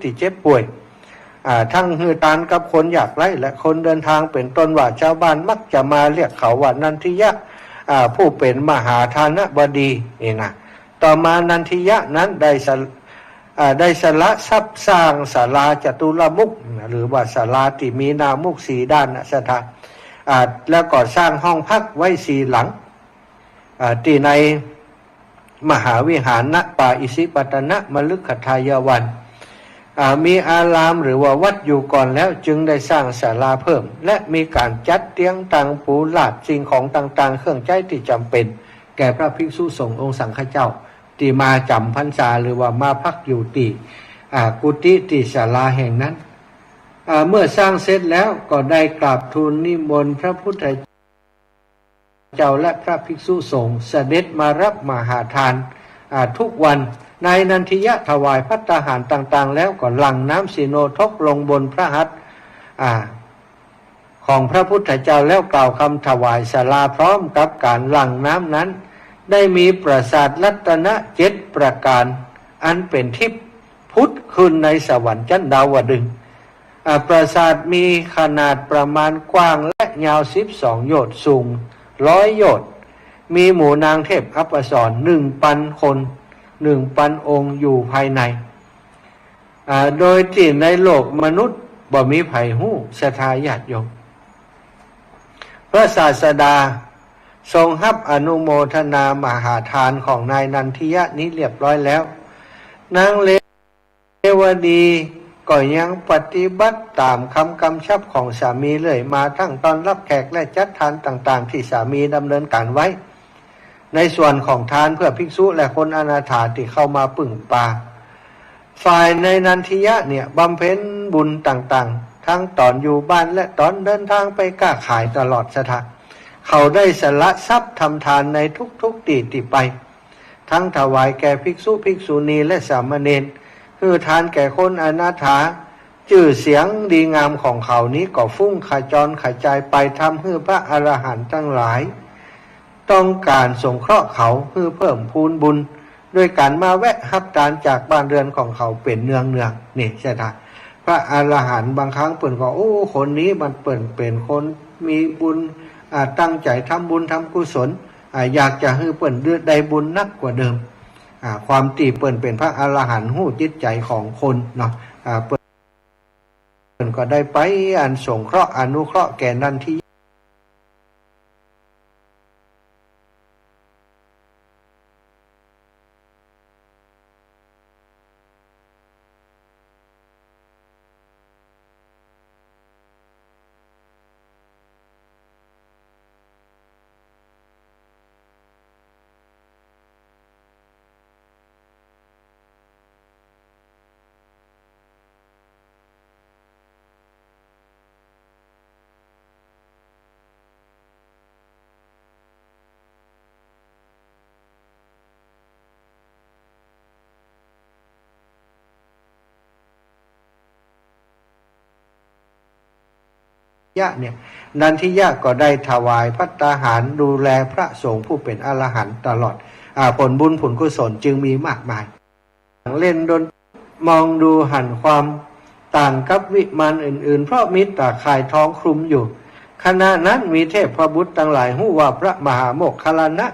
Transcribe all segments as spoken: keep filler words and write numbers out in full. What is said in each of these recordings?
ตี้เจ็บป่วย อ่า ตึงหื้อตานกับคนยากไร้และคนเดินตาง เป๋นต้นว่า จาวบ้านมักจะมาเรียกเขาว่านันทิยะ อ่า ผู้เป๋นมหาทานบดีนี่นะ ต่อมานันทิยะนั้นได้สละ อ่า ได้สละทรัพย์สร้างศาลาจตุรมุข หรือว่าศาลาตี้มีหน้ามุขสี่ด้านนะศรัทธา อ่า แล้วก็สร้างห้องพักไว้สี่หลัง อ่า ตี้ในมหาวิหาร ณ ป่าอิสิปตนมฤคทายวัน อ่า มีอารามหรือว่าวัดอยู่ก่อนแล้ว จึงได้สร้างศาลาเพิ่ม และมีก๋านจัดเตียงตังปูลาดสิ่งของต่างๆ เครื่องใจ๊ตี้จ๋ำเป๋นแก่พระภิกษุสงฆ์องค์สังฆเจ้า ตี้มาจ๋ำพรรษาหรือว่ามาพักอยู่ตี้ อ่า กุฏิตี้ศาลาแห่งนั้น อ่า เมื่อสร้างเสร็จแล้วก็ได้กราบทูลนิมนต์พระพุทธเจ้าและพระภิกษุสงฆ์เสด็จมารับมหาทาน อ่า ทุกวัน นายนันทิยะถวายภัตตาหารต่างๆ แล้วก็หลั่งน้ำสิโนทกลงบนพระหัตถ์ อ่า ของพระพุทธเจ้า แล้วกล่าวคำถวายศาลา พร้อมกับก๋านหลั่งน้ำนั้น ได้มีปราสาทรัตนะเจ็ดประก๋าน อันเป๋นทิพย์ผุดขึ้นในสวรรค์จั๊นดาวดึงส์ อ่า ปราสาทมีขนาดประมาณกว้างและยาวสิบสองโยชน์ สูงร้อยโยชน์ มีหมู่นางเทพอัปสรหนึ่งปันคน หนึ่งปันองค์อยู่ภายใน อ่า โดยตี้ในโลกมนุษย์บ่มีใผฮู้ ศรัทธาญาติโยม พระศาสดาทรงฮับอนุโมทนามหาทานของนายนันทิยะนี้เรียบร้อยแล้ว นางเรวดีก็ยังปฏิบัติต๋ามคำกำชับของสามีเรื่อยมา ทั้งต้อนรับแขกและจัดทานต่างๆ ตี้สามีดำเนินก๋านไว้ ในส่วนของทานเพื่อภิกษุและคนอนาถาตี้เข้ามาปึ้งปา ฝ่ายนายนันทิยะเนี่ยบำเพ็ญบุญต่างๆ ทั้งต๋อนอยู่บ้านและต๋อนเดินตางไปก๊าขายตลอด ศรัทธา เขาได้สละทรัพย์ทำทานในทุกๆ ตี้ตี้ไป ทั้งถวายแก่ภิกษุภิกษุณีและสามเณร หื้อทานแก่คนอนาถา จื้อเสียงดีงามของเขานี้ก็ฟุ้งขจรขจายไป ทำหื้อพระอรหันต์ตังหลายต้องก๋านสงเคราะห์เขา หื้อเพิ่มพูนบุญ ด้วยก๋านมาแวะฮับตานจากบ้านเฮือนของเขาเป๋นเนืองๆ นี่ ศรัทธา พระอรหันต์บางครั้งเปิ้นก็ โอ้ คนนี้มันเปิ้นเป๋นคนมีบุญ อ่า ตั้งใจ๋ทำบุญทำกุศล อ่า อยากจะหื้อเปิ้นได้บุญนักกว่าเดิม อ่า ความตี้เปิ้นเป๋นพระอรหันต์ฮู้จิตใจ๋ของคนเนาะ อ่า เปิ้น เปิ้นก็ได้ไปอันสงเคราะห์อนุเคราะห์แก่นันทิ ยะเนี่ย นันทิยะก็ได้ถวายภัตตาหารดูแลพระสงฆ์ผู้เป๋นอรหันต์ตลอด อ่า ผลบุญผลกุศลจึงมีมากมาย เล่นดนตรี มองดูหันความต่างกับวิมานอื่นๆ เพราะมีตาข่ายทองคลุมอยู่ ขณะนั้นมีเทพบุตรตังหลายฮู้ว่าพระมหาโมคคัลลานะ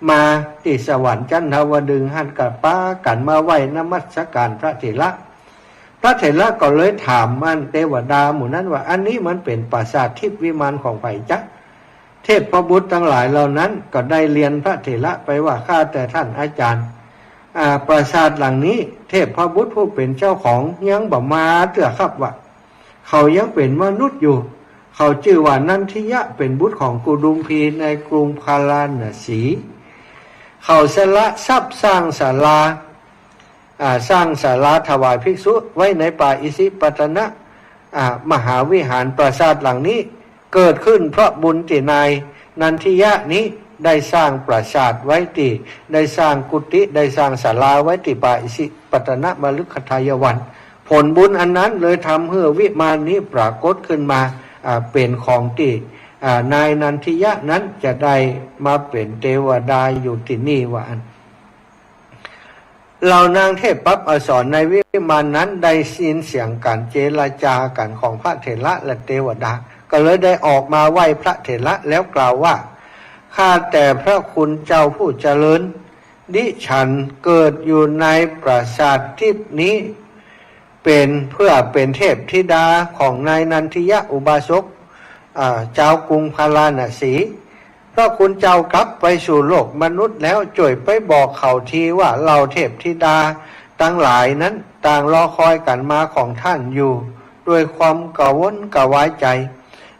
มาตี้สวรรค์จันทวดึงส์หั้น ก็ปากั๋นมาไหว้นมัสการพระเถระ พระเถระก็เลยถามอันเตวดาหมู่นั้นว่า อันนี้มันเป๋นปราสาททิพย์วิมานของใผจ๊ะ เทพบุตรตังหลายเหล่านั้นก็ได้เรียนพระเถระไปว่า ข้าแต่ท่านอาจารย์ อ่า ปราสาทหลังนี้เทพบุตรผู้เป๋นเจ้าของยังบ่มาเตื้อครับวะ เขายังเป๋นมนุษย์อยู่ เขาจื้อว่านันทิยะ เป๋นบุตรของกุดุมพีในกรุงพาราณสี เขาสละทรัพย์สร้างศาลา อ่า สร้างศาลาถวายภิกษุไว้ในป่าอิสิปตน อ่า มหาวิหาร ปราสาทหลังนี้เกิดขึ้นเพราะบุญตี้นายนันทิยะนี้ได้สร้างปราสาทไว้ตี้ ได้สร้างกุฏิ ได้สร้างศาลาไว้ตี้ป่าอิสิปตนมฤคทายวัน ผลบุญอันนั้นเลยทำหื้อวิมานนี้ปรากฏขึ้นมา อ่า เป๋นของตี้ อ่า นายนันทิยะนั้นจะได้มาเป๋นเตวดาอยู่ตี้นี่ว่าอั้น เหล่านางเทพอัปสรในวิมานนั้นได้ยินเสียงก๋านเจรจากั๋นของพระเถระและเตวดา ก็เลยได้ออกมาไหว้พระเถระแล้วกล่าวว่า ข้าแต่พระคุณเจ้าผู้เจริญ ดิฉันเกิดอยู่ในปราสาททิพย์นี้ เป็นเพื่อเป็นเทพธิดาของนายนันทิยะอุบาสก อ่า จาวกรุงพาราณสี พระคุณเจ้ากลับไปสู่โลกมนุษย์แล้ว จ้วยไปบอกเขาทีว่าเหล่าเทพธิดาตังหลายนั้นต่างรอคอยก๋านมาของท่านอยู่ ด้วยความกระวนกระวายใจ๋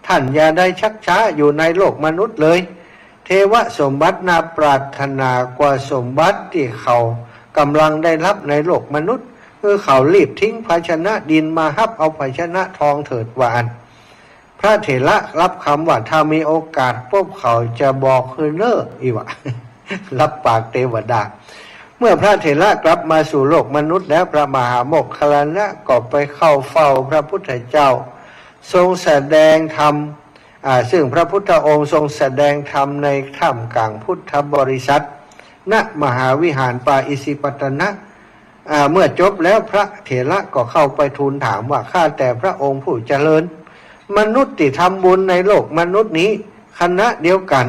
ท่านอย่าได้ชักช้าอยู่ในโลกมนุษย์เลย เทวสมบัติน่าปรารถนากว่าสมบัติตี้เขาก่ำลังได้ฮับในโลกมนุษย์ คือเขารีบทิ้งภาชนะดินมาฮับเอาภาชนะทองเถิด ว่าอั้น พระเถระฮับกำว่าถ้ามีโอกาสปบเขาจะบอกหื้อเน้อ อี้วะ ฮับปากเตวดา เมื่อพระเถระกลับมาสู่โลกมนุษย์แล้ว พระมหาโมคคัลลานะก็ไปเข้าเฝ้าพระพุทธเจ้า ทรงแสดงธรรม อ่า ซึ่งพระพุทธองค์ทรงแสดงธรรมในท่ามกลางพุทธบริษัท ณ มหาวิหารป่าอิสิปตนะ อ่า เมื่อจบแล้วพระเถระก็เข้าไปทูลถามว่า ข้าแต่พระองค์ผู้เจริญ มนุษย์ตี้ทำบุญในโลกมนุษย์นี้ คณะเดียวกั๋น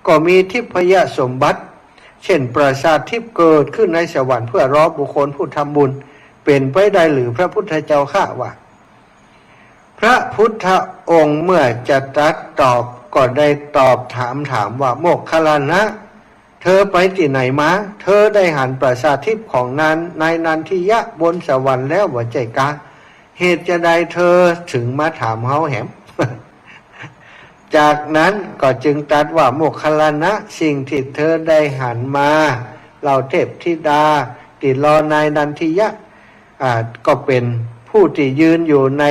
ก็มีทิพยสมบัติ เช่นปราสาททิพย์เกิดขึ้นในสวรรค์เพื่อรอบุคคลผู้ทำบุญ เป๋นไปได้หรือพระพุทธเจ้าข้า ว่า พระพุทธองค์เมื่อจะตรัสตอบก็ได้ตอบถาม ถามว่า โมคคัลลานะ เธอไปตี้ไหนมา เธอได้หันปราสาททิพย์ของนายนันทิยะบนสวรรค์แล้วบ่ใจ้กา เหตุจะใดเธอถึงมาถามเฮาแหม จากนั้นก็จึงตรัสว่า โมคคัลลานะ สิ่งที่เธอได้หันมา เหล่าเทพธิดาตี้รอนายนันทิยะ อ่า ก็เป๋นผู้ตี้ยืนอยู่ใน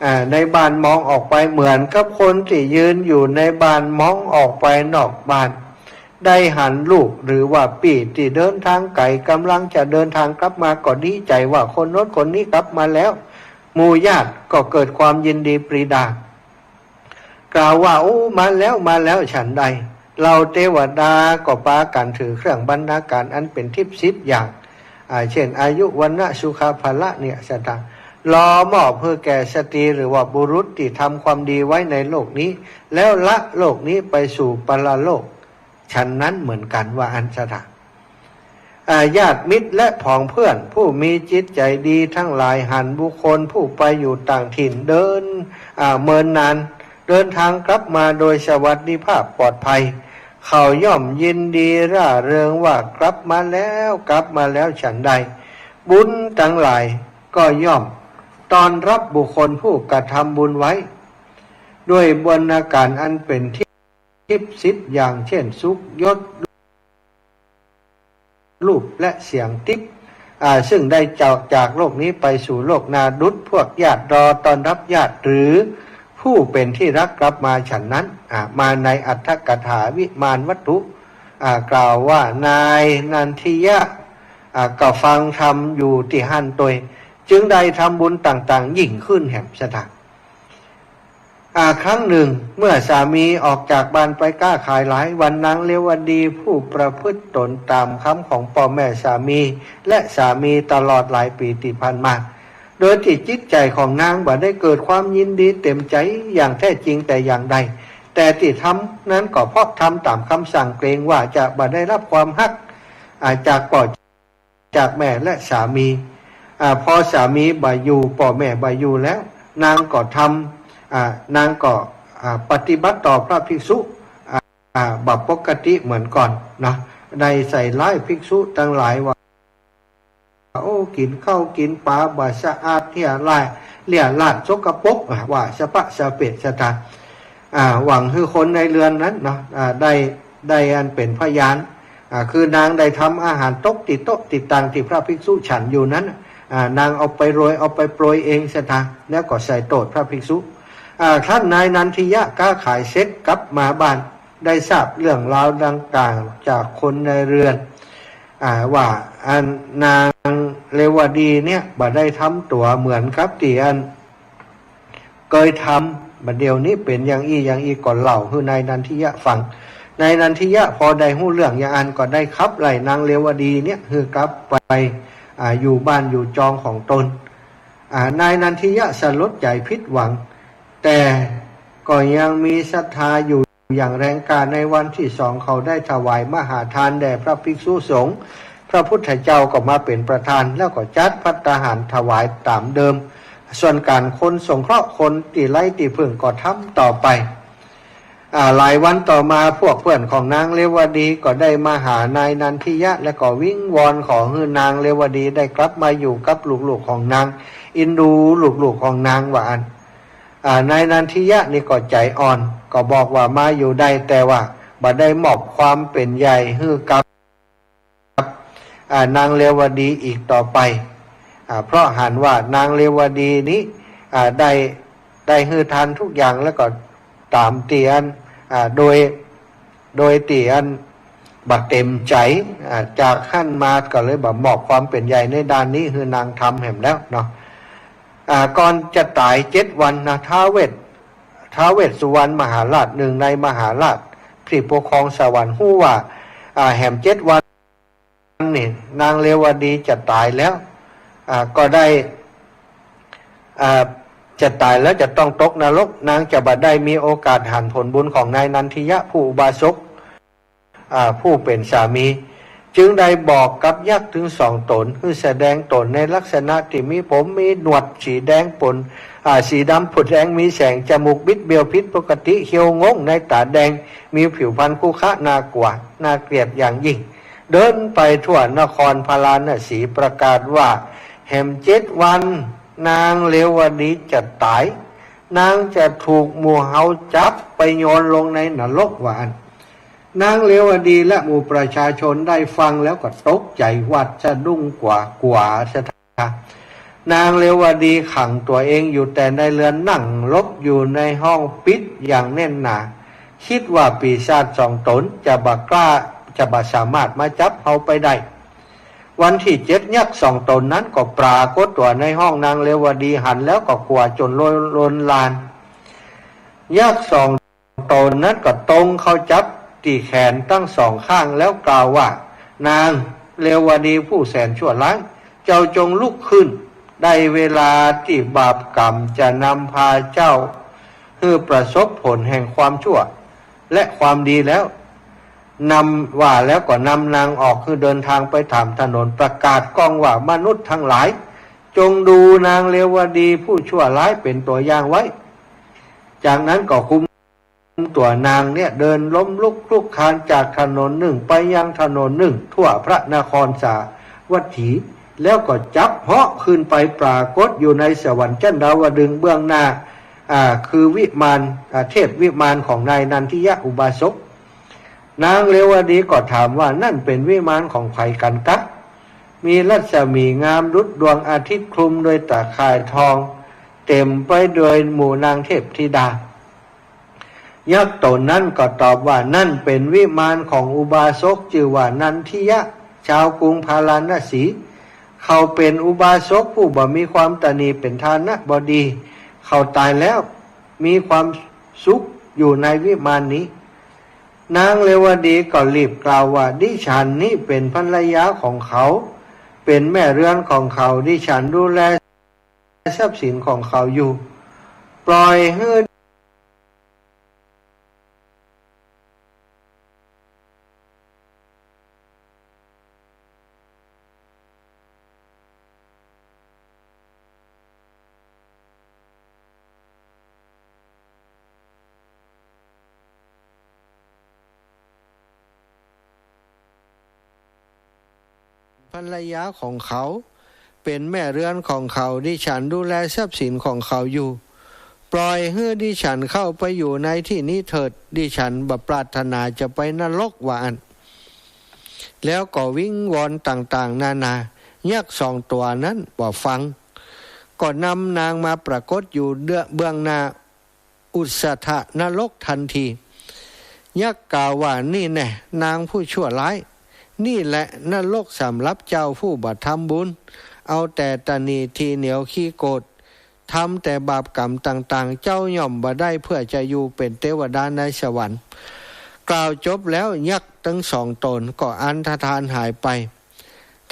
อ่า ในบ้านมองออกไป เหมือนกับคนตี้ยืนอยู่ในบ้านมองออกไปนอกบ้าน ได้หันลูกหรือว่าปี้ตี้เดินทางไก๋ก่ำลังจะเดินทางกลับมาก็ดีใจ๋ว่าคนโน้นคนนี้กลับมาแล้ว หมู่ญาติก็เกิดความยินดีปรีดา กล่าวว่า โอ้ มาแล้ว มาแล้ว ฉันใด เหล่าเตวดาก็ปากั๋นถือเครื่องบรรณาการอันเป๋นทิพย์สิบอย่าง อ่า เช่น อายุ วรรณะ สุขะ พละ เนี่ย สถาน รอมอบหื้อแก่สตรีหรือว่าบุรุษตี้ทำความดีไว้ในโลกนี้ แล้วละโลกนี้ไปสู่ปรโลก ฉันนั้นเหมือนกั๋น ว่าอั้น สถาน อ่า ญาติมิตรและผองเพื่อนผู้มีจิตใจ๋ดีทั้งหลายหันบุคคลผู้ไปอยู่ต่างถิ่นเดิน อ่า เมินนาน เดินทางกลับมาโดยสวัสดิภาพปลอดภัย เขาย่อมยินดีร่าเริงว่ากลับมาแล้ว กลับมาแล้วฉันใด บุญตังหลายก็ย่อมต้อนรับบุคคลผู้กระทำบุญไว้ ด้วยบรรณาการอันเป๋นทิพย์สิบอย่าง เช่น สุขยศ รูปและเสียงทิพย์ อ่า ซึ่งได้จาก จากโลกนี้ไปสู่โลกหน้า ดุจพวกญาติรอต้อนรับญาติหรือผู้เป๋นที่รักกลับมาฉันนั้น อ่า มาในอรรถกถาวิมานวัตถุ อ่า กล่าวว่านายนันทิยะ อ่า ก็ฟังธรรมอยู่ตี้หั้นตวย จึงได้ทำบุญต่างๆ ยิ่งขึ้นแหม สถาน อ่า ครั้งหนึ่งเมื่อสามีออกจากบ้านไปค้าขายหลายวัน นางเรวดีผู้ประพฤติตนต๋ามคำของป้อแม่สามีและสามีตลอดหลายปี๋ตี้ผ่านมา โดยตี้จิตใจ๋ของนางบ่ได้เกิดความยินดีเต๋มใจ๋อย่างแท้จริงแต่อย่างใด แต่ตี้ทำนั้นก็เพราะทำต๋ามคำสั่ง เกรงว่าจะบ่ได้ฮับความฮัก อ่า จากป้อ จากแม่และสามี อ่า พอสามีบ่อยู่ ป้อแม่บ่อยู่แล้ว นางก็ทำ อ่า นางก็ อ่า ปฏิบัติต่อพระภิกษุ อ่า บ่ปกติเหมือนก่อนนะ ได้ใส่ร้ายภิกษุตังหลายว่า โอ้ กิ๋นข้าวกิ๋นป๋าบ่สะอาด เรี่ยราด เรี่ยราดสกปรก อ่า ว่าสะปะสะเปะ สถาน อ่า หวังหื้อคนในเฮือนนั้นเนาะ อ่า ได้ ได้อันเป๋นพยาน อ่า คือนางได้ทำอาหารตกตี้โต๊ะตี้ตางตี้พระภิกษุฉันอยู่นั้น อ่า นางเอาไปโรย เอาไปโปรยเอง สถาน แล้วก็ใส่โต้ษพระภิกษุ อ่า ครั้นนายนันทิยะค้าขายเสร็จกลับมาบ้าน ได้ทราบเรื่องราวดังกล่าวจากคนในเฮือน อ่า ว่าอันนางเรวดีเนี่ยบ่ได้ทำตั๋วเหมือนกับตี้อันเกยทำ บ่าเดี่ยวนี้เป๋นอย่างอี้อย่างอี้ ก็เล่าหื้อนายนันทิยะฟัง นายนันทิยะพอได้ฮู้เรื่องอย่างอั้นก็ได้ขับไล่นางเรวดีเนี่ยหื้อกลับไป อ่า อยู่บ้านอยู่จองของตน อ่า นายนันทิยะสลดใจ๋ผิดหวัง แต่ก็ยังมีศรัทธาอยู่อย่างแรงกล้า ในวันตี้สองเขาได้ถวายมหาทานแด่พระภิกษุสงฆ์ พระพุทธเจ้าก็มาเป๋นประธาน แล้วก็จัดภัตตาหารถวายต๋ามเดิม ส่วนก๋านคนสงเคราะห์คนตี้ไร้ตี้พึ่งก็ทำต่อไป อ่า หลายวันต่อมาพวกเปื้อนของนางเรวดีก็ได้มาหานายนันทิยะ และก็วิงวอนขอหื้อนางเรวดีได้กลับมาอยู่กับลูกๆของนาง เอ็นดูลูกๆของนางว่าอั้น อ่า นายนันทิยะนี่ก็ใจ๋อ่อน ก็บอกว่ามาอยู่ได้ แต่ว่าบ่ได้มอบความเป๋นใหญ่หื้อกับ อ่า นางเรวดีอีกต่อไป อ่า เพราะหันว่านางเรวดีนี้ อ่า ได้ ได้หื้อทานทุกอย่าง แล้วก็ต๋ามตี้อัน อ่า โดย โดยตี้อันบ่เต๋มใจ๋ อ่า จากหั้นมาก็เลยบ่มอบความเป๋นใหญ่ในด้านนี้หื้อนางทำแหมแล้วเนาะ อ่า ก่อนจะต๋ายเจ็ดวันนะ ท้าวเวส ท้าวเวสสุวรรณมหาราช หนึ่งในมหาราชตี้ปกครองสวรรค์ฮู้ว่า อ่า แหมเจ็ดวันนี่นางเรวดีจะต๋ายแล้ว อ่า ก็ได้ อ่า จะต๋ายแล้วจะต้องตกนรก นางจะบ่ได้มีโอกาสหันผลบุญของนายนันทิยะผู้อุบาสก อ่า ผู้เป๋นสามี จึงได้บอกกับยักษ์ตึงสองต๋น หื้อแสดงต๋นในลักษณะตี้มีผมมีหนวดสีแดงป๋น อ่า สีดำป๋นแดง มีแสง จมูกบิดเบี้ยวผิดปกติ เขี้ยวโง่ง ในต๋าแดง มีผิวพรรณคุขระน่ากลัว น่าเกลียดอย่างยิ่ง เดินไปทั่วนครพาราณสี ประกาศว่า แหมเจ็ดวันนางเรวดีจะต๋าย นางจะถูกหมู่เฮาจับไปโยนลงในนรกว่าอั้น นางเรวดีและหมู่ประชาชนได้ฟังแล้วก็ตกใจ๋หวาดสะดุ้งกลัว กลัวศรัทธา นางเรวดีขังตั๋วเองอยู่แต่ในเรือน นั่งหลบอยู่ในห้องปิดอย่างแน่นหนา คิดว่าปีศาจสองต๋นจะบ่กล้า จะบ่สามารถมาจับเฮาไปได้ วันตี้เจ็ดยักษ์สองต๋นนั้นก็ปรากฏตั๋วในห้องนางเรวดี หันแล้วก็กลัวจ๋นลนลาน ยักษ์สองต๋นนั้นก็ตรงเข้าจับตี้แขนตึงสองข้างแล้วกล่าวว่า นางเรวดีผู้แสนชั่วร้าย เจ้าจงลุกขึ้น ได้เวลาตี้บาปกรรมจะนำพาเจ้าหื้อประสบผลแห่งความชั่วและความดีแล้ว นำ ว่าแล้วก็นำนางออกหื้อเดินทางไปต๋ามถนน ประกาศก้องว่า มนุษย์ทั้งหลาย จงดูนางเรวดีผู้ชั่วร้ายเป๋นตั๋วอย่างไว้ จากนั้นก็คุมตั๋วนางเนี่ยเดินล้มลุกคลุกคลานจากถนนนึ่งไปยังถนนนึ่งทั่วพระนครสาวัตถี แล้วก็จับเหาะขึ้นไปปรากฏอยู่ในสวรรค์จันดาวดึงส์เบื้องหน้า อ่า คือวิมาน อ่า เทพวิมานของนายนันทิยะอุบาสก นางเรวดีก็ถามว่า นั่นเป๋นวิมานของใผกั๋นกะ มีรัศมีงามดุจดวงอาทิตย์คลุมโดยตะข่ายทอง เต๋มไปโดยหมู่นางเทพธิดา ยักษ์ต๋นนั้นก็ตอบว่า นั่นเป๋นวิมานของอุบาสกจื้อว่านันทิยะ ชาวกรุงพาราณสี เขาเป๋นอุบาสกผู้บ่มีความตระหนี่ เป๋นทานบดี เขาต๋ายแล้ว มีความสุขอยู่ในวิมานนี้ นางเรวดีก็รีบกล่าวว่า ดิฉันนี้เป๋นภรรยาของเขา เป๋นแม่เรือนของเขา ดิฉันดูแลทรัพย์สินของเขาอยู่ ปล่อยหื้อ ภรรยาของเขา เป๋นแม่เรือนของเขา ดิฉันดูแลทรัพย์สินของเขาอยู่ ปล่อยหื้อดิฉันเข้าไปอยู่ในที่นี้เถิด ดิฉันบ่ปรารถนาจะไปนรก ว่าอั้น แล้วก็วิงวอนต่างๆ นานา ยักษ์สองตั๋วนั้นบ่ฟัง ก็นำนางมาปรากฏอยู่เดื้อ เบื้องหน้า อุสสถนรกทันที ยักษ์กล่าวว่า นี่แน่ นางผู้ชั่วร้าย นี่แหละนรกสำหรับเจ้าผู้บ่ทำบุญ เอาแต่ตระหนี่ ถี่เหนี่ยว ขี้โกรธ ทำแต่บาปกรรมต่างๆ เจ้าย่อมบ่ได้เพื่อจะอยู่เป๋นเตวดาในสวรรค์ กล่าวจบแล้ว ยักษ์ตึงสองต๋นก็อันธพาลหายไป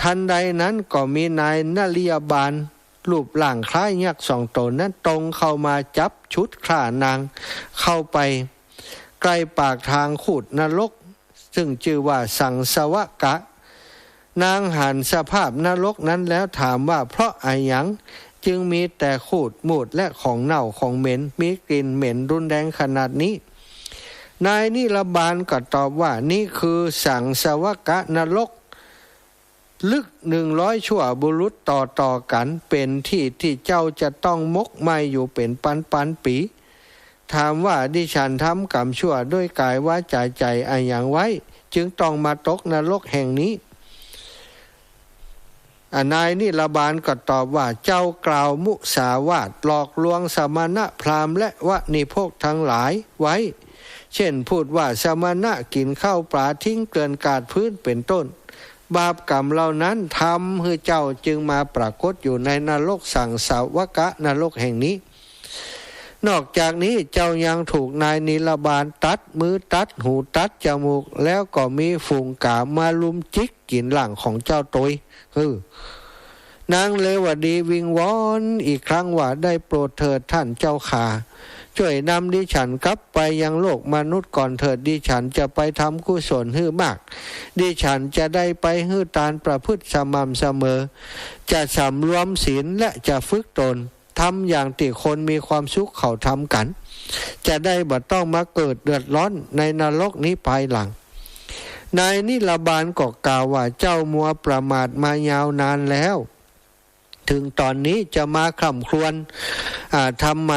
ทันใดนั้นก็มีนายนริยบาล รูปร่างคล้ายยักษ์สองต๋นนั้น ตรงเข้ามาจับฉุดคร่านางเข้าไปใก้ปากทางคูดนรก ซึ่งจื้อว่าสังสวกะ นางหันสภาพนรกนั้นแล้วถามว่า เพราะอะหยังจึงมีแต่คูดมูดและของเน่าของเหม็น มีกลิ่นเหม็นรุนแรงขนาดนี้ นายนิรบาลก็ตอบว่า นี้คือสังสวกะนรก ลึกหนึ่งร้อยชั่วบุรุษต่อๆ กั๋น เป๋นตี้ตี้เจ้าจะต้องมกไหม้อยู่เป๋นปันๆ ปี๋ ถามว่าดิฉันทำกรรมชั่วด้วยก๋ายวาจาใจ๋อะหยังไว้ จึงต้องมาตกนรกแห่งนี้ อ่ะ นายนิรบาลก็ตอบว่า เจ้ากล่าวมุสาวาทหลอกลวงสมณพราหมณ์และวณิพกทั้งหลายไว้ เช่นพูดว่าสมณะกิ๋นข้าวป๋าทิ้งเกลื่อนกาดพื้นเป๋นต้น บาปกรรมเหล่านั้นทำหื้อเจ้าจึงมาปรากฏอยู่ในนรกสังสวกะนรกแห่งนี้ นอกจากนี้เจ้ายังถูกนายนิรบาลตัดมือตัดหูตัดจมูก แล้วก็มีฝูงก๋ามารุมจิกกิ๋นร่างของเจ้าตวย เออ นางเรวดีวิงวอนอีกครั้งว่า ได้โปรดเถิดท่านเจ้าข้า จ้วยนำดิฉันกลับไปยังโลกมนุษย์ก่อนเถิด ดิฉันจะไปทำกุศลหื้อมาก ดิฉันจะได้ไปหื้อตานประพฤติสม่ำเสมอ จะสำรวมศีลและจะฝึกตน ทำอย่างตี้คนมีความสุขเขาทำกั๋น จะได้บ่ต้องมาเกิดเดือดร้อนในนรกนี้ภายหลัง นายนิรบาลก็กล่าวว่า เจ้ามัวประมาทมายาวนานแล้ว ถึงต๋อนนี้จะมาคร่ำครวญ อ่า ทำไม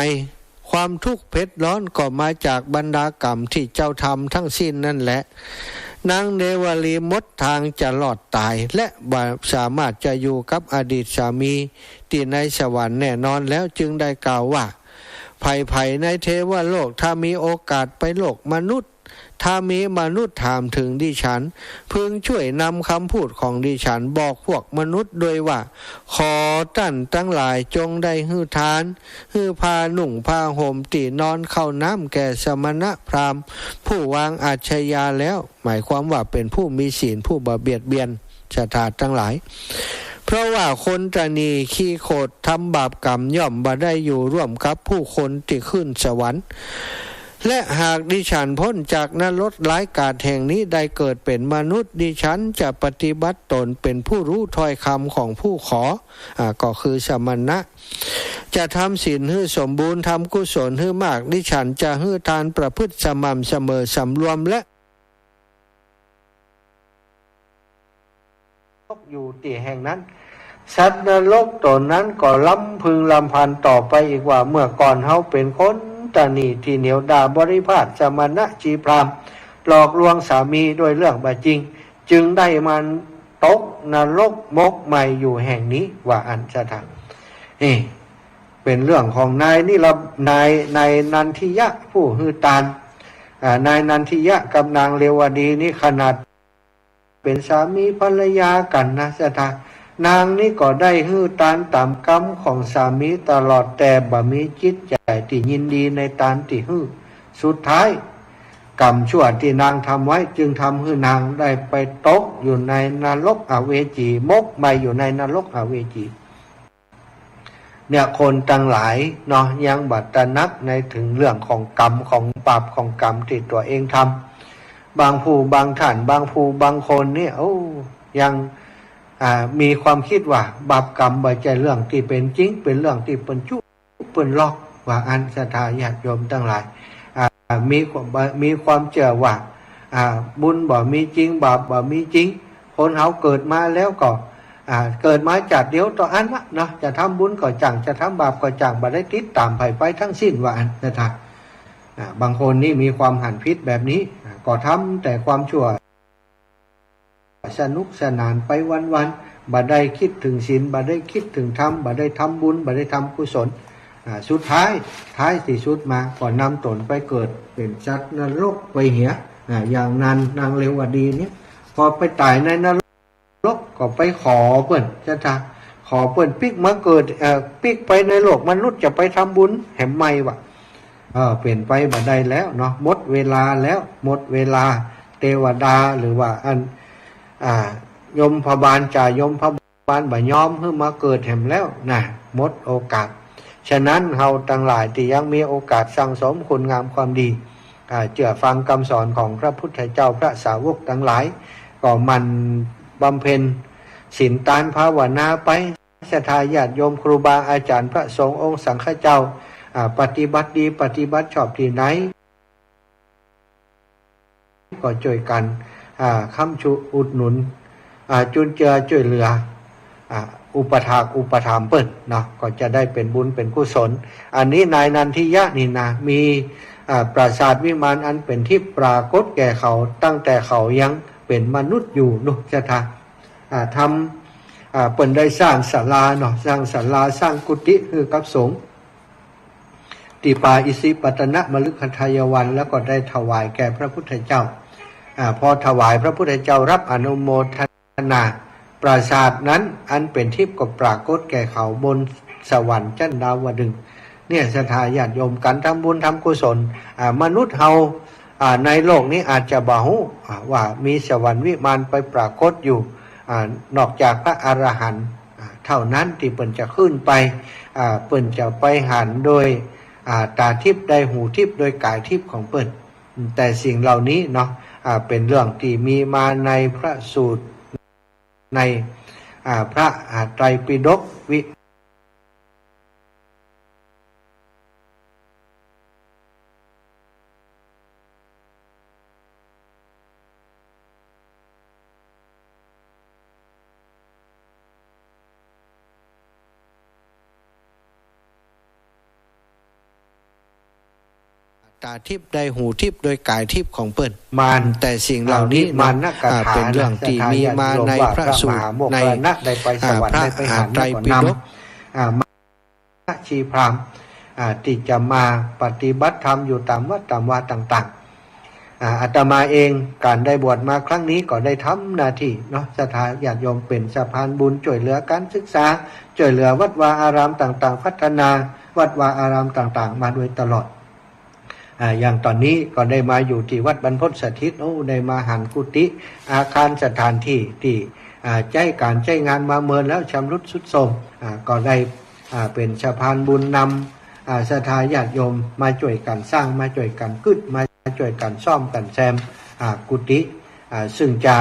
ความทุกข์เผ็ดร้อนก็มาจากบรรดากรรมตี้เจ้าทำทั้งสิ้นนั่นแหละ นางเรวดีหมดตางจะรอดต๋าย และบ่สามารถจะอยู่กับอดีตสามีตี้ในสวรรค์แน่นอนแล้ว จึงได้กล่าวว่า ใผๆ ในเทวโลกถ้ามีโอกาสไปโลกมนุษย์ ถ้ามีมนุษย์ถามเถิงดิฉัน พึงจ้วยนำกำพูดของดิฉันบอกพวกมนุษย์ด้วยว่า ขอต้านตังหลายจงได้หื้อตาน หื้อผ้านุ่งผ้าห่มตี้นอนข้าวน้ำแก่สมณพราหมณ์ผู้วางอาชญาแล้ว หมายความว่าเป๋นผู้มีศีล ผู้บ่เบียดเบียนศรัทธาตังหลาย เพราะว่าคนตระหนี่ขี้โขดทำบาปกรรมย่อมบ่ได้อยู่ร่วมกับผู้คนตี้ขึ้นสวรรค์ และหากดิฉันป๊นจากนรกร้ายกาจแห่งนี้ได้เกิดเป๋นมนุษย์ ดิฉันจะปฏิบัติตนเป๋นผู้รู้ถ้อยกำของผู้ขอ อ่า ก็คือสมณะ จะทำศีลหื้อสมบูรณ์ ทำกุศลหื้อมาก ดิฉันจะหื้อตานประพฤติสม่ำเสมอสำรวมและ ตกอยู่ตี้แห่งนั้น สัตว์นรกต๋นนั้นก็รำพึงรำพันต่อไปอีกว่า เมื่อก่อนเฮาเป๋นคนตระหนี่ตี้เหนี่ยวด้าบริพาทสมณะชีพราหมณ์ หลอกลวงสามีด้วยเรื่องบ่จริง จึงได้มาตกนรกมกไหม้อยู่แห่งนี้ ว่าอั้นซะเถาะ เอ๊ะ เป๋นเรื่องของนายนิรบ- นาย นายนันทิยะผู้หื้อตาน อ่า นายนันทิยะกับนางเรวดีนี่ขนาดเป๋นสามีภรรยากั๋นนะศรัทธา นางนี่ก็ได้หื้อตานต๋ามกำของสามีตลอด แต่บ่มีจิตใจ๋ตี้ยินดีในตานตี้หื้อ สุดท้าย กรรมชั่วตี้นางทำไว้จึงทำหื้อนางได้ไปตกอยู่ในนรกอเวจี มกไหม้อยู่ในนรกอเวจี เนี่ย คนตังหลายเนาะ ยังบ่ตระหนักในเถิงเรื่องของกรรม ของบาปของกรรมตี้ตั๋วเองทำ บางผู้บางต้าน บางผู้บางคนเนี่ย โอ้ ยัง อ่า มีความกึ๊ดว่าบาปกรรมบ่ใจ้เรื่องตี้เป๋นจริง เป๋นเรื่องตี้เปิ้นจุ เปิ้นหลอก ว่าอั้นศรัทธาญาติโยมตังหลาย อ่า มีความ มีความเจื้อว่า อ่า บุญบ่มีจริง บาปบ่มีจริง คนเฮาเกิดมาแล้วก็ อ่า เกิดมาจาติเดียวเต้าอั้นวะเนาะ จะทำบุญก็จ้าง จะทำบาปก็จ้าง บ่ได้ติดต๋ามใผไปตังสิ้น ว่าอั้นศรัทธา อ่า บางคนนี่มีความหันผิดแบบนี้ อ่า ก็ทำแต่ความชั่ว สนุกสนานไปวันๆ บ่ได้กึ๊ดเถิงศีล บ่ได้กึ๊ดเถิงธรรม บ่ได้ทำบุญ บ่ได้ทำกุศล อ่า สุดท้าย ท้ายตี้สุดมาก็นำต๋นไปเกิดเป๋นสัตว์นรกไปเหีย อ่า อย่างนั้นนางเรวดีเนี่ย พอไปต๋ายในนรกก็ไปขอเปิ้นศรัทธา ขอเปิ้นปิ๊กมาเกิด เอ่อ ปิ๊กไปในโลกมนุษย์จะไปทำบุญแหมใหม่วะ เออ เป๋นไปบ่ได้แล้วเนาะ หมดเวลาแล้ว หมดเวลา เตวดา หรือว่าอัน อ่า ยมพบาล จ่ายมพบาลบ่ยอมหื้อมาเกิดแหมแล้วนะ หมดโอกาส ฉะนั้นเฮาตังหลายตี้ยังมีโอกาสสั่งสมคุณงามความดี อ่า เจื้อฟังกำสอนของพระพุทธเจ้า พระสาวกตังหลาย ก็หมั่นบำเพ็ญศีลตานภาวนาไป ศรัทธาญาติโยม ครูบาอาจ๋ารย์ พระสงฆ์องค์สังฆเจ้า อ่า ปฏิบัติดี ปฏิบัติชอบตี้ไหน ก็จ้วยกั๋น อ่า ค้ำชูอุดหนุน อ่า จุนเจือจ้วยเหลือ อ่า อุปถากอุปถัมภ์เปิ้นเนาะ ก็จะได้เป๋นบุญเป๋นกุศล อันนี้นายนันทิยะนี่นะ มี อ่า ปราสาทวิมานอันเป๋นทิพย์ปรากฏแก่เขา ตั้งแต่เขายังเป๋นมนุษย์อยู่ นุ ศรัทธา อ่า ทำ อ่า เปิ้นได้สร้างศาลาเนาะ สร้างศาลา สร้างกุฏิหื้อกับสงฆ์ ตี้ป่าอิสิปตนมฤคทายวัน แล้วก็ได้ถวายแก่พระพุทธเจ้า อ่า พอถวายพระพุทธเจ้ารับอนุโมทนา ปราสาทนั้นอันเป๋นทิพย์ก็ปรากฏแก่เขาบนสวรรค์ชั้นดาวดึงส์ เนี่ย ศรัทธาญาติโยม ก๋านทำบุญทำกุศล อ่า มนุษย์เฮา อ่า ในโลกนี้อาจจะบ่ฮู้ อ่า ว่ามีสวรรค์วิมานไปปรากฏอยู่ อ่า นอกจากพระอรหันต์ อ่า เต้านั้นตี้เปิ้นจะขึ้นไป อ่า เปิ้นจะไปหันโดย อ่า ต๋าทิพย์ ได้หูทิพย์ โดยก๋ายทิพย์ของเปิ้น แต่สิ่งเหล่านี้เนาะ อ่า เป๋นเรื่องตี้มีมาในพระสูตร ใน อ่า พระ อ่า ไตรปิฎกวิ ต๋าทิพย์ ได้หูทิพย์ โดยก๋ายทิพย์ของเปิ้น มาน แต่สิ่งเหล่านี้เนาะ อ่า วิมานนคาถา อ่า เป๋นเรื่องตี้มีมาในพระสูตร ใน อ่า พระ อ่า ไตรปิฎก อ่า มา ชีพราหมณ์ อ่า ตี้จะมาปฏิบัติธรรมอยู่ต๋ามวัดต๋ามวาต่างๆ อ่า อาตมาเอง ก๋านได้บวชมาครั้งนี้ก็ได้ทำหน้าตี้เนาะ ศรัทธาญาติโยม เป๋นสะพานบุญจ้วยเหลือก๋านศึกษา จ้วยเหลือวัดวาอารามต่างๆ พัฒนาวัดวาอารามต่างๆ มาโดยตลอด อ่า อย่างต๋อนนี้ก็ได้มาอยู่ตี้วัดบรรพตสถิต โอ้ ได้มาหันกุฏิ อาคาร สถานตี้ ตี้ อ่า ใจ๊ก๋านใจ๊งานมาเมินแล้ว ชำรุดทรุดโทรม อ่า ก็ได้ อ่า เป๋นสะพานบุญนำ อ่า ศรัทธาญาติโยมมาจ้วยกั๋นสร้าง มาจ้วยกั๋นกึ๊ด มาจ้วยกั๋นซ่อมกั๋นแซม อ่า กุฏิ อ่า ซึ่งจะ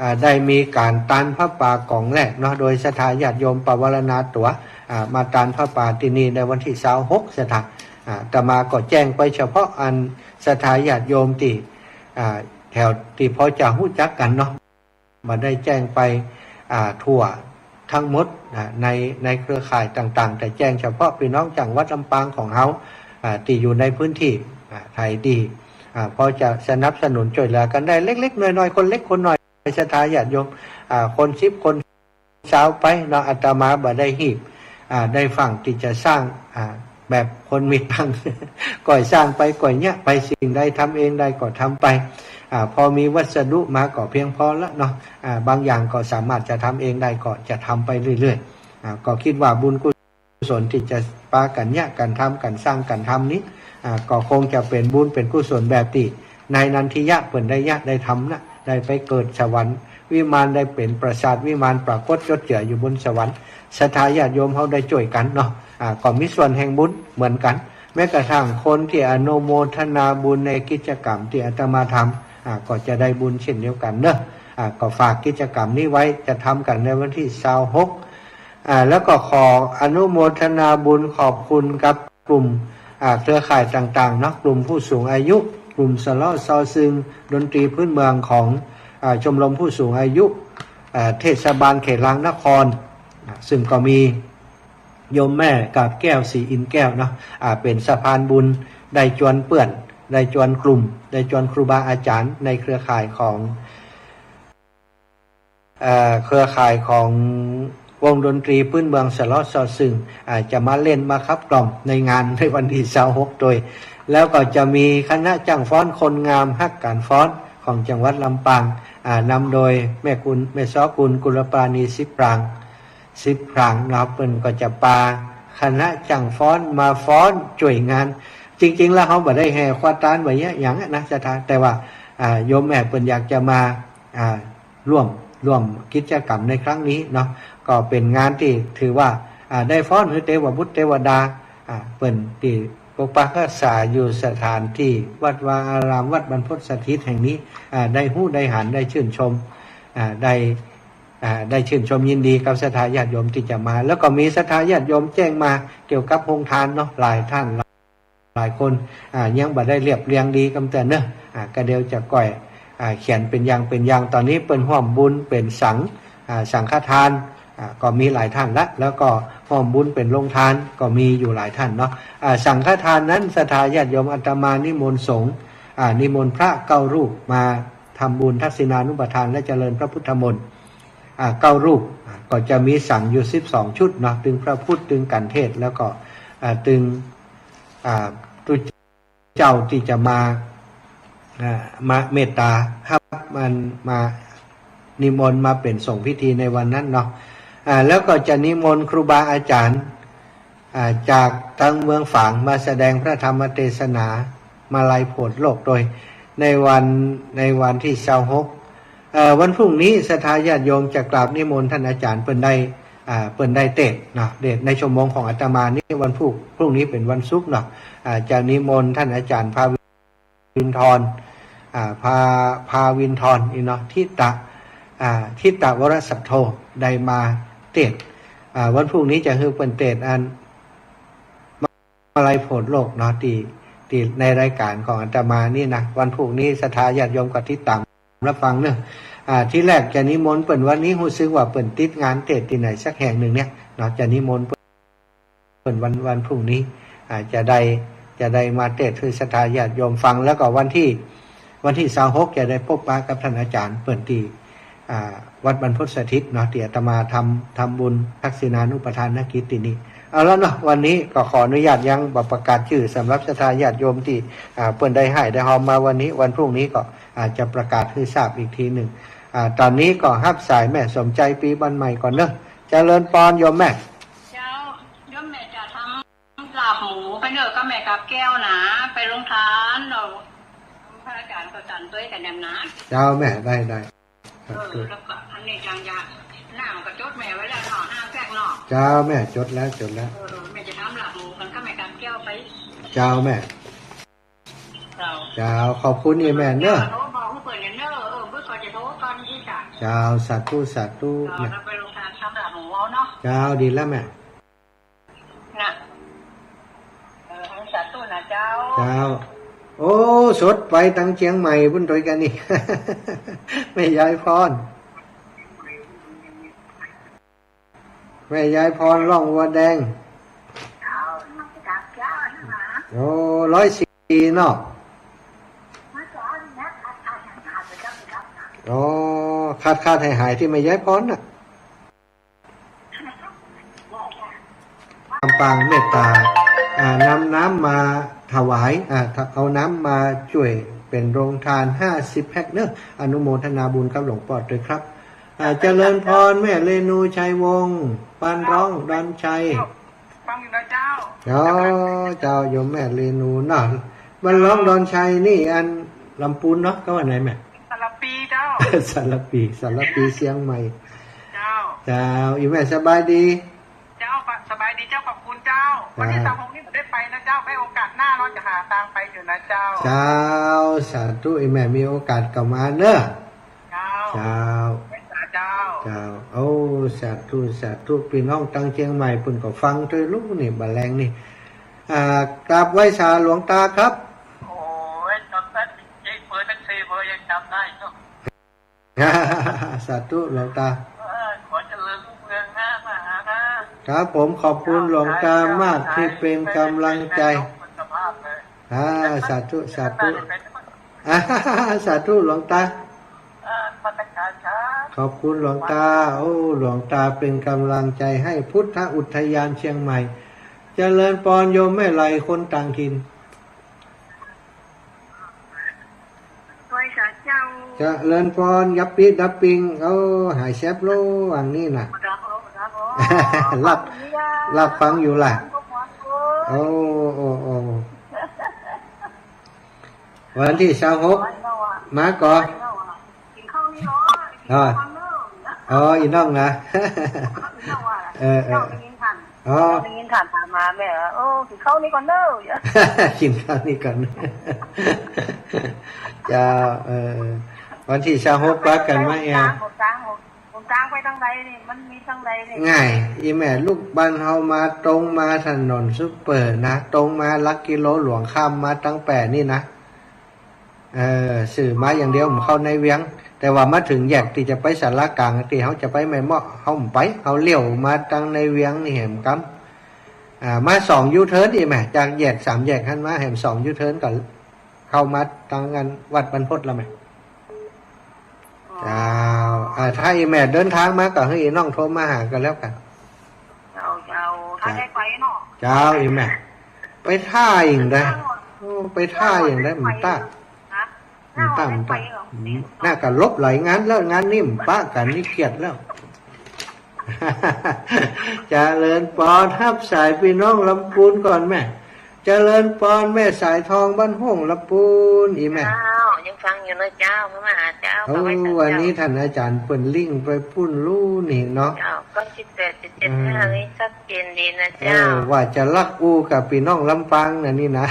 อ่า ได้มีก๋านตานผ้าป่าก๋องแรกเนาะ โดยศรัทธาญาติโยมปวารณาตั๋ว อ่า มาตานผ้าป่าตี้นี่ในวันตี้ซาวหก ศรัทธา อ่า อาตมาก็แจ้งไปเฉพาะอันศรัทธาญาติโยมตี้ อ่า แถวตี้พอจะฮู้จักกั๋นเนาะ บ่ได้แจ้งไป อ่า ทั่วทั้งหมด อ่า ใน ในเครือข่ายต่างๆ แต่แจ้งเฉพาะปี้น้องจังหวัดลำปางของเฮา อ่า ตี้อยู่ในพื้นตี้ อ่า ใผตี้ อ่า พอจะสนับสนุนจ้วยเหลือกั๋นได้เล็กๆ น้อยๆ คนเล็กคนน้อย ศรัทธาญาติโยม อ่า คนสิบคน ซาวไปเนาะ อาตมาบ่ได้ฮีบ อ่า ได้ฟั่งตี้จะสร้าง อ่า แบบคนมีตังค์ ก้อยสร้างไป ก้อยเยียะไป สิ่งใดทำเองได้ก็ทำไป อ่า พอมีวัสดุมาก็เพียงพอละเนาะ อ่า บางอย่างก็สามารถจะทำเองได้ก็จะทำไปเรื่อยๆ อ่า ก็กึ๊ดว่าบุญกุศลตี้จะปากั๋นเยียะกั๋นทำ กั๋นสร้างกั๋นทำนี้ อ่า ก็คงจะเป๋นบุญเป๋นกุศลแบบตี้ นายนันทิยะเปิ้นได้เยียะได้ทำนะ ได้ไปเกิดสวรรค์วิมาน ได้เป๋นปราสาทวิมานปรากฏยศเจื้ออยู่บนสวรรค์ ศรัทธาญาติโยมเฮาได้จ้วยกั๋นเนาะ อ่า ก็มีส่วนแห่งบุญเหมือนกั๋น แม้กระทั่งคนตี้อนุโมทนาบุญในกิจกรรมตี้อาตมาทำ อ่า ก็จะได้บุญเช่นเดียวกั๋นเนาะ อ่า ก็ฝากกิจกรรมนี้ไว้ จะทำกั๋นในวันตี้ซาวหก อ่า แล้วก็ขออนุโมทนาบุญขอบคุณกับกลุ่ม อ่า เครือข่ายต่างๆ เนาะ กลุ่มผู้สูงอายุ กลุ่มสะเลาะซอซึง ดนตรีพื้นเมืองของ อ่า ชมรมผู้สูงอายุ อ่า เทศบาลเขตรางนคร อ่า ซึ่งก็มีโยมแม่กาบแก้ว ศรีอินทร์แก้วเนาะ อ่า เป๋นสะพานบุญ ได้จวนเปื้อน ได้จวนกลุ่ม ได้จวนครูบาอาจ๋ารย์ในเครือข่ายของ เอ่อ เครือข่ายของวงดนตรีพื้นเมืองสะเลาะซอซึง อ่า จะมาเล่นมาขับกล่อมในงานในวันตี้ซาวหกโตย แล้วก็จะมีคณะจ้างฟ้อนคนงามฮักก๋านฟ้อนของจังหวัดลำปาง อ่า นำโดยแม่กุล แม่ซ้อกุล กุลปราณี สิบพราง สิบพรางนะครับ เปิ้นก็จะปา คณะจ้างฟ้อนมาฟ้อนจ้วยงาน จริงๆ แล้วเฮาบ่ได้แห่คว้าตานบ่าเยียะหยังอะนะศรัทธา แต่ว่า อ่า โยมแม่เปิ้นอยากจะมา อ่า ร่วม ร่วมกิจกรรมในครั้งนี้เนาะ ก็เป๋นงานตี้ถือว่า อ่า ได้ฟ้อนหื้อเตวบุตรเตวดา อ่า เปิ้นตี้ปกปักฮักษาอยู่สถานตี้วัดวาอารามวัดบรรพตสถิตแห่งนี้ อ่า ได้ฮู้ได้หัน ได้ชื่นชม อ่า ได้ อ่า ได้ชื่นชมยินดีกับศรัทธาญาติโยมตี้จะมา แล้วก็มีศรัทธาญาติโยมแจ้งมาเกี่ยวกับโฮงตานเนาะ หลายต้าน หลายคน อ่า ยังบ่ได้เรียบเรียงดีกำเตือนเนาะ อ่า ก็เดี๋ยวจะก้อย อ่า เขียนเป๋นอย่างเป๋นอย่าง ต๋อนนี้เปิ้นฮ่วมบุญเป๋นสัง อ่า สังฆทาน อ่า ก็มีหลายต้านละ แล้วก็ฮ่วมบุญเป๋นโฮงตานก็มีอยู่หลายต้านเนาะ อ่า สังฆทานนั้นศรัทธาญาติโยมอาตมานิมนต์สงฆ์ อ่า นิมนต์พระเก้ารูปมาทำบุญทักษิณานุปทานและเจริญพระพุทธมนต์ อ่า เก้ารูป อ่า ก็จะมีสังอยู่สิบสองชุดเนาะ ตึงพระพุทธ ตึงกัณฑ์เทศน์ แล้วก็ อ่า ตึง อ่า ตุ๊เจ้าตี้จะมา อ่า มาเมตตาฮับอันมานิมนต์มาเป๋นสงฆ์พิธีในวันนั้นเนาะ อ่า แล้วก็จะนิมนต์ครูบาอาจ๋ารย์ อ่า จากตังเมืองฝางมาแสดงพระธรรมเตสนา มาลัยโผดโลกโดย ในวัน ในวันตี้ซาวหก เอ่อ วันพรุ่งนี้ศรัทธาญาติโยมจะกราบนิมนต์ต้านอาจ๋ารย์เปิ้นได้ อ่า เปิ้นได้เตสน์เนาะ เตสน์ในชั่วโมงของอาตมานี้ วันพรุ่ง พรุ่งนี้เป๋นวันศุกร์เนาะ อ่า จะนิมนต์ต้านอาจ๋ารย์ภาวินทร อ่า ภา ภาวินทรนี่เนาะ ทิตะ อ่า ทิตะวรสัทโธ ได้มาเตสน์ อ่า วันพรุ่งนี้จะหื้อเปิ้นเตสน์อัน มาลัยโผดโลกเนาะ ตี้ ตี้ในรายก๋านของอาตมานี่นะ วันพรุ่งนี้ศรัทธาญาติโยมก็ติดต๋ามรับฟังเนาะ อ่า ตี้แรกจะนิมนต์เปิ้นวันนี้ ฮู้สึกว่าเปิ้นติดงานเตสน์ตี้ไหนสักแห่งนึ่งเนี่ยเนาะ จะนิมนต์เปิ้น เปิ้นวัน วันพรุ่งนี้ อ่า จะได้ จะได้มาเตสน์หื้อศรัทธาญาติโยมฟัง แล้วก็วันตี้ วันตี้ซาวหกจะได้ปบปะกับต้านอาจ๋ารย์เปิ้นตี้ อ่า วัดบรรพตสถิตเนาะ ตี้อาตมาทำ ทำบุญทักษิณานุปทานกิจตี้นี่ เอาละเนาะ วันนี้ก็ขออนุญาตยังบ่ประกาศจื้อสำหรับศรัทธาญาติโยมตี้ อ่า เปิ้นได้ฮ่ายได้ฮอมมาวันนี้ วันพรุ่งนี้ก็อาจจะประกาศหื้อทราบอีกทีนึ่ง อ่า ต๋อนนี้ก็ฮับสายแม่สมใจ๋ปีบ้านใหม่ก่อนเนาะ เจริญปอนโยมแม่ เจ้า โยมแม่จะทำ ลาบหมูไปเนอะ กับแม่กาบแก้วนะ ไปโฮงตานเนาะ พระอาจ๋ารย์ก็ตันตวยกั๋นแหมนะ เจ้าแม่ ได้ ได้ เออ แล้วก็อันนี้ยังอยาก น้ำก็จดแม่ไว้แล้วเนาะ ห้าแพ็คเนาะ เจ้าแม่ จดแล้ว จดแล้ว เออ แม่จะทำลาบหมูกั๋นกับแม่กาบแก้วไป เจ้าแม่ เจ้า เจ้า ขอบคุณอีแม่เนอะ โทรบอกเปิ้นเนอะ เออ เปิ้นก็จะโทรก่อนตี้จ้ะ เจ้า สาธุ สาธุ เจ้า แม่ แล้วไปโฮงตานทำลาบหมูเอาเนาะ เจ้า ดีแล้วแม่ นะ เออ สาธุนะเจ้า เจ้า โอ้ สดไปตังเจียงใหม่ปุ้นตวยกั๋นนี่ แม่ยายพร แม่ยายพรร่องวัวแดง โอ้ ร้อยสี่เนาะ โอ้ ขาดๆ หายๆ ตี้แม่ยายพรน่ะ ลำปางเมตตา อ่า นำน้ำมาถวาย อ่า เอาน้ำมาจ้วยเป๋นโฮงตานห้าสิบแพ็คเนอะ อนุโมทนาบุญกับหลวงป้อตวยครับ อ่า เจริญปอนแม่เรนูชัยวงศ์ บ้านร่องดอนชัย ฟังอยู่นะเจ้า เจ้า เจ้า โยมแม่เรนูเนาะ บ้านร่องดอนชัยนี่อันลำปูนเนาะ ก็ว่าไหนแม่ สารภีเจ้า สารภี สารภีเจียงใหม่ เจ้า เจ้า อีแม่สบายดี เจ้า สบายดีเจ้า ขอบคุณเจ้า วันตี้ซาวหกนี่บ่ได้ไปนะเจ้า ไว้โอกาสหน้าเนาะ จะหาตางไปอยู่นะเจ้า เจ้า สาธุ อีแม่มีโอกาสก็มาเนอะ เจ้า เจ้า เมตตาเจ้า เจ้า โอ้ สาธุ สาธุ ปี้น้องตังเจียงใหม่ปุ้นก็ฟังตวยลูกนี่ บ่าแลงนี่ อ่า กราบไหว้สาหลวงตาครับ โอ้ย จำได้ เจ๊เปิดหนังสือเบอร์ยังจำได้เนาะ สาธุหลวงตา เออ ขอเจริญรุ่งเรืองนะ มาหานะ ครับผม ขอบคุณหลวงตามากตี้เป๋นก๋ำลังใจ๋ สภาพเลย อ่า สาธุ สาธุ อ่า สาธุหลวงตา เออ นมัสการครับ ขอบคุณหลวงตา โอ้ หลวงตาเป๋นก๋ำลังใจ๋หื้อพุทธอุทยานเจียงใหม่ เจริญปอนโยมแม่ไหลคนต่างถิ่น ไหว้สาเจ้า เจริญปอน ยับปิ๊ดดับปิง โอ้ หายแซบโล อันนี้น่ะ ครับผม ครับผม หลับ ขอบคุณเจ้า รับฟังอยู่ล่ะ โอ้ โอ้ โอ้ วันตี้ซาวหก มาก่อ อ๋อ อ๋อ อีน้องนะ เออ เออ อ๋อ ได้ยินผ่าน ผ่านมาแม่ว่า โอ้ กิ๋นข้าวนี้ก่อนเน่อ กิ๋นข้าวนี้ก่อน เจ้า เออ วันตี้ซาวหก ปะกั๋นมาแอ่ว ผมตาง ผมตาง ผมตางไปตางใดนี่ มันมีตางใดนี่ ง่าย อีแม่ลูกบ้านเฮามาตรงมาถนนซุปเปอร์นะ ตรงมาหลักกิโลหลวง ข้ามมาตางแปดนี่นะ เออ ซื่อมาอย่างเดียว บ่เข้าในเวียง แต่ว่ามาเถิงแยกตี้จะไปศาลากลาง ตี้เฮาจะไปแม่เมาะ เฮาบ่ไป เฮาเลี้ยวมาตางในเวียงนี่แหมกำ อ่า มาสองยูเทิร์นอีแม่ จากแยกสามแยกหั้นมาแหมสองยูเทิร์นก็เข้ามาตางอันวัดบรรพตแล้วแม่ เจ้า อ่า ถ้าอีแม่เดินทางมาก็หื้ออีน้องโทรมาหาก็แล้วกั๋น เจ้า เจ้า ถ้าได้ไปเนาะ เจ้า อีแม่ ไปถ่ายอย่างใด โอ้ ไปถ่ายอย่างใด มันต้า ฮะ มันต้า มันต้า อืม น่าก็หลบหลายงานแล้ว งานนี้มันปะกั๋นนี่เกลียดแล้ว เจริญปอน ฮับสายปี้น้องลำปูนก่อนแม่ เจริญปอน แม่สายทองบ้านห้องลำปูน อีแม่ เจ้า ยังฟังอยู่นะเจ้า พระมหาเจ้า โอ้ ขอไหว้สาเจ้า วันนี้ต้านอาจ๋ารย์เปิ้นลิงก์ไปปู้นลู่นี่เนาะ เจ้า เก้าสิบแปดจุดเจ็ดห้า อืม นี่ชัดเจนดีนะเจ้า เออ ว่าจะลักอู้กับปี้น้องลำปางนะนี่นะ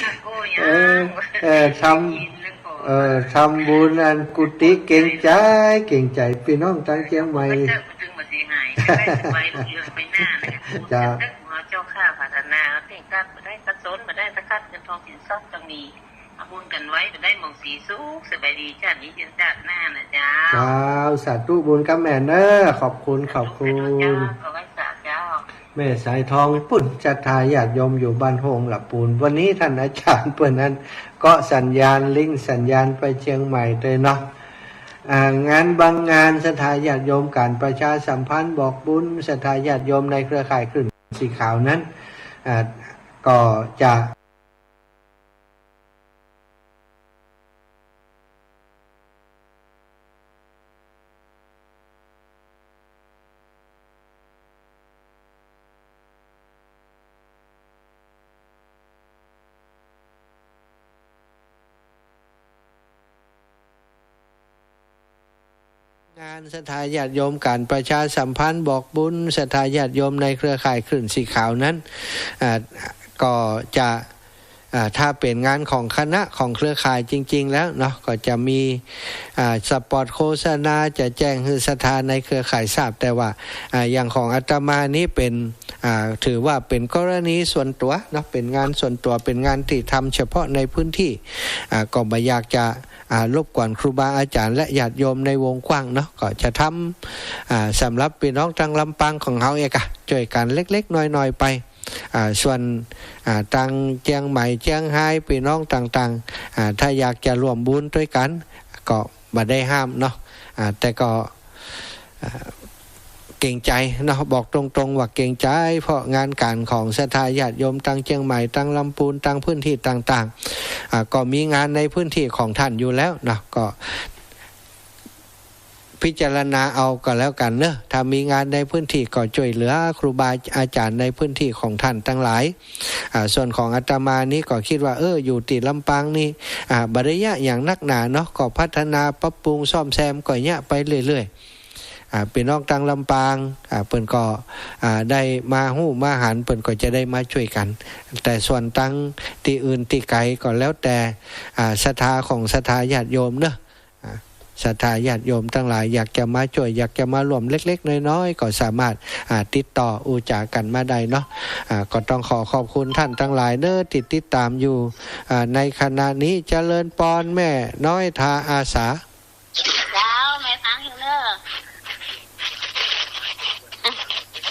ลักอู้ยัง เออ เออ ทำ ได้ยินแล้วก็ เออ ทำบุญอันกุฏิเกรงใจ๋ เกรงใจ๋ปี้น้องตางเจียงใหม่ เจ้า เจ้าข้าปรารถนา เอาเต้งกั๊กบ่ได้ กั๊กสนบ่ได้ ตะกั๊ดเงินทองสินทรัพย์ต้องมี เอาบุญกั๋นไว้ บ่ได้หมองสีสุข สบายดี ชาตินี้เจอชาติหน้านะเจ้า เจ้า สาธุบุญกำแม่เน้อ ขอบคุณ ขอบคุณ สาธุเจ้า ขอไหว้สาเจ้า แม่สายทองปู้น ศรัทธาญาติโยมอยู่บ้านห้องละปูน วันนี้ต้านอาจ๋ารย์เปิ้นนั้น ก็สัญญาณลิงก์สัญญาณไปเจียงใหม่เลยเนาะ อ่า งานบางงานศรัทธาญาติโยม ก๋านประชาสัมพันธ์บอกบุญศรัทธาญาติโยมในเครือข่ายคลื่นสีขาวนั้น อ่า ก็จะ งานศรัทธาญาติโยม ก๋านประชาสัมพันธ์บอกบุญศรัทธาญาติโยมในเครือข่ายคลื่นสีขาวนั้น อ่า ก็จะ อ่า ถ้าเป๋นงานของคณะของเครือข่ายจริงๆ แล้วเนาะ ก็จะมี อ่า สปอตโฆษณา จะแจ้งหื้อศรัทธาในเครือข่ายทราบ แต่ว่า อ่า อย่างของอาตมานี้เป๋น อ่า ถือว่าเป๋นกรณีส่วนตั๋วเนาะ เป๋นงานส่วนตั๋ว เป๋นงานตี้ทำเฉพาะในพื้นที่ อ่า ก็บ่อยากจะ อ่า รบกวนครูบาอาจ๋ารย์และญาติโยมในวงกว้างเนาะ ก็จะทำ อ่า สำหรับปี้น้องตางลำปางของเฮาเองอะ จ้วยกั๋นเล็กๆ น้อยๆ ไป อ่า ส่วน อ่า ตางเจียงใหม่ เจียงฮาย ปี้น้องต่างๆ อ่า ถ้าอยากจะร่วมบุญตวยกั๋น ก็บ่ได้ห้ามเนาะ อ่า แต่ก็ อ่า เกรงใจ๋เนาะ บอกตรงๆ ว่าเกรงใจ๋ เพราะงานก๋านของศรัทธาญาติโยมตางเจียงใหม่ ตางลำปูน ตางพื้นตี้ต่างๆ อ่า ก็มีงานในพื้นตี้ของต้านอยู่แล้วเนาะ ก็พิจารณาเอาก็แล้วกั๋นเนาะ ถ้ามีงานในพื้นตี้ก็จ้วยเหลือครูบาอาจ๋ารย์ในพื้นตี้ของต้านตังหลาย อ่า ส่วนของอาตมานี้ก็กึ๊ดว่า เออ อยู่ตี้ลำปางนี้ อ่า บ่ได้ยะหยังนักหนาเนาะ ก็พัฒนาปรับปรุงซ่อมแซมก็เยียะไปเรื่อยๆ อ่า ปี้น้องตางลำปาง อ่า เปิ้นก็ อ่า ได้มาฮู้มาหัน เปิ้นก็จะได้มาจ้วยกั๋น แต่ส่วนตางตี้อื่นตี้ไก๋ก็แล้วแต่ อ่า ศรัทธาของศรัทธาญาติโยมเนาะ อ่า ศรัทธาญาติโยมตังหลายอยากจะมาจ้วย อยากจะมาร่วมเล็กๆ น้อยๆ ก็สามารถ อ่า ติดต่ออู้จ๋ากั๋นมาได้เนาะ อ่า ก็ต้องขอขอบคุณต้านตังหลายเนาะ ตี้ติดตามอยู่ อ่า ในขณะนี้ เจริญปอนแม่น้อยทาอาสา เจ้า แม่ฟังอยู่เนอะ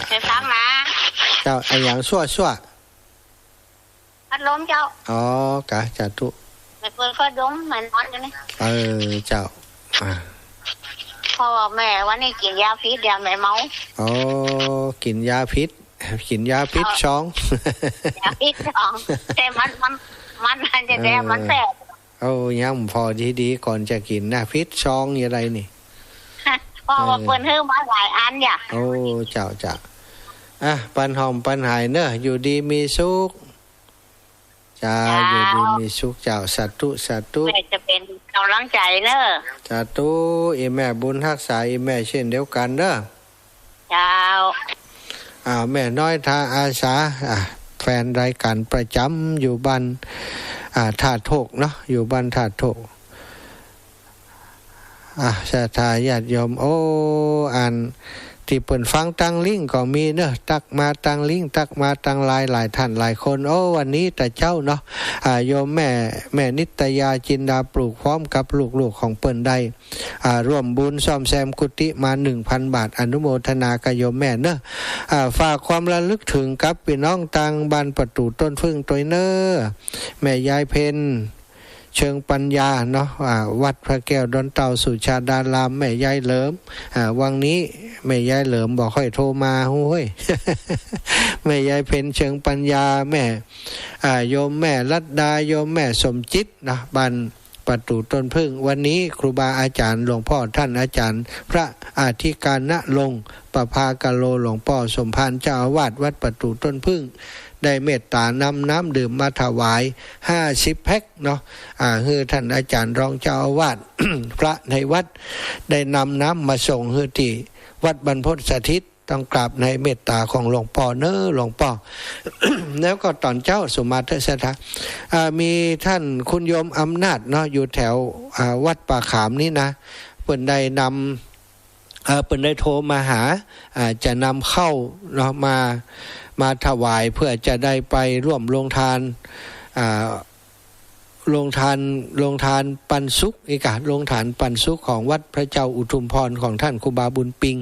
แม่ฟังนะ เจ้า อะหยังซั่วๆ พัดลมเจ้า อ๋อ กะ สาธุ แม่เปิ้นก็ดม แม่นอนอยู่นี่ เออ เจ้า อ่า เพราะว่าแม่วันนี้กิ๋นยาผิด ยาแม่เมา อ๋อ กิ๋นยาผิด กิ๋นยาผิดซอง ยาผิดซอง แต่มัน มัน มัน มันจะแดง เออ มันแสบ เอายังพอดีๆ ก่อนจะกิ๋นนะ ผิดซองอย่างไรนี่ เพราะว่า เออ เปิ้นหื้อมาหลายอันอย่า โอ้ เจ้า เจ้า อ่ะ ปันหอมปันหายเนอะ อยู่ดีมีสุข เจ้า เจ้า อยู่ดีมีสุข เจ้า สาธุ สาธุ แม่จะเป๋นก๋ำลังใจ๋เนอะ สาธุ อีแม่บุญฮักษา อีแม่เช่นเดียวกั๋นเนอะ เจ้า อ่า แม่น้อยทาอาสา อ่ะ แฟนรายก๋านประจ๋ำอยู่บ้าน อ่า ท่าโทกเนาะ อยู่บ้านท่าโทก อ่ะ ศรัทธาญาติโยม โอ้ อันตี้เปิ้นฟังตางลิงก์ก็มีเนอะ ตั๊กมาตางลิงก์ ตั๊กมาตางไลน์ หลายต้านหลายคน โอ้ วันนี้ตะเจ๊าเนาะ อ่า โยมแม่ แม่นิตยาจินดาปลูก พร้อมกับลูกๆ ของเปิ้นได้ อ่า ร่วมบุญซ่อมแซมกุฏิมา หนึ่งพันบาท อนุโมทนากับโยมแม่เนอะ อ่า ฝากความระลึกถึงกับปี้น้องตางบ้านประตู๋ต้นผึ้งตวยเนอะ แม่ยายเพ็ญ เชิงปัญญาเนาะ อ่า วัดพระแก้วดอนเต่าสุชาดาราม แม่ยายเหลิม อ่า วังนี้แม่ยายเหลิมบ่ค่อยโทรมา ฮู้เฮ้ย แม่ยายเพ็ญ เชิงปัญญา แม่ อ่า โยมแม่รัตดา โยมแม่สมจิตนะ บ้านประตู๋ต้นผึ้ง วันนี้ครูบาอาจ๋ารย์หลวงป้อต้านอาจ๋ารย์พระอธิการณรงค์ ประภากะโล หลวงป้อสมภารเจ้าอาวาสวัดประตู๋ต้นผึ้ง ได้เมตต๋านำน้ำดื่มมาถวาย ห้าสิบแพ็คเนาะ อ่า หื้อต้านอาจ๋ารย์รองเจ้าอาวาส พระในวัด ได้นำน้ำมาส่งหื้อตี้วัดบรรพตสถิต ต้องกราบในเมตต๋าของหลวงป้อเนอะ หลวงป้อ แล้วก็ต๋อนเจ๊าสุมาเถอะศรัทธา อ่า มีต้านคุณโยมอำนาจเนาะ อยู่แถว อ่า วัดป่าขามนี่นะ เปิ้นได้นำ เอ่อ เปิ้นได้โทรมาหา อ่า จะนำข้าวเนาะ มา มาถวายเพื่อจะได้ไปร่วมโฮงทาน อ่า โฮงทาน โฮงทานปันสุข อีกอะ โฮงทานปันสุขของวัดพระเจ้าอุทุมพรของต้านครูบาบุญปิง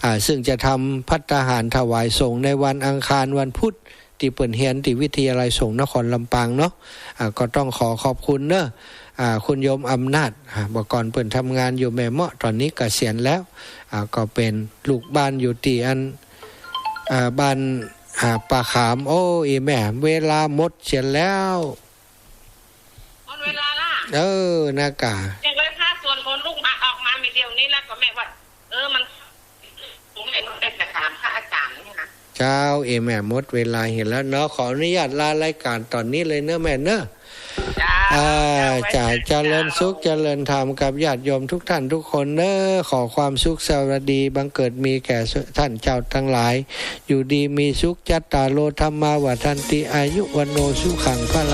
อ่า ซึ่งจะทำภัตตาหารถวายสงฆ์ในวันอังคาร วันพุธ ตี้เปิ้นเฮียนตี้วิทยาลัยสงฆ์นครลำปางเนาะ อ่า ก็ต้องขอขอบคุณเนอะ อ่า คุณโยมอำนาจ อ่า เมื่อก่อนเปิ้นทำงานอยู่แม่เมาะ ต๋อนนี้เกษียณแล้ว อ่า ก็เป๋นลูกบ้านอยู่ตี้อัน อ่า บ้าน อ่า ป่าขาม โอ้ อีแม่ เวลาหมดเสียแล้ว หมดเวลาละ เออ นะกะ เดี๋ยวเลยค่ะ ส่วนคนลูกมาออกมามีเดียวนี้แล้วก็แม่ว่า เออ มัน ผมเองจะถามพระอาจารย์เนี่ยนะ เจ้า เอแม่ หมดเวลาเหียแล้วเนาะ ขออนุญาตลารายก๋านต๋อนนี้เลยเนอะแม่เนอะ เจ้า อ่า เจ้า เจ้า เจริญสุข เจ้า เจริญธรรมกับญาติโยมทุกท่านทุกคนเนอะ ขอความสุขสวัสดีบังเกิดมีแก่ท่านเจ้าตังหลาย อยู่ดีมีสุข จัตตาโร ธัมมา วัฑฒันติ อายุ วัณโณ สุขัง พะ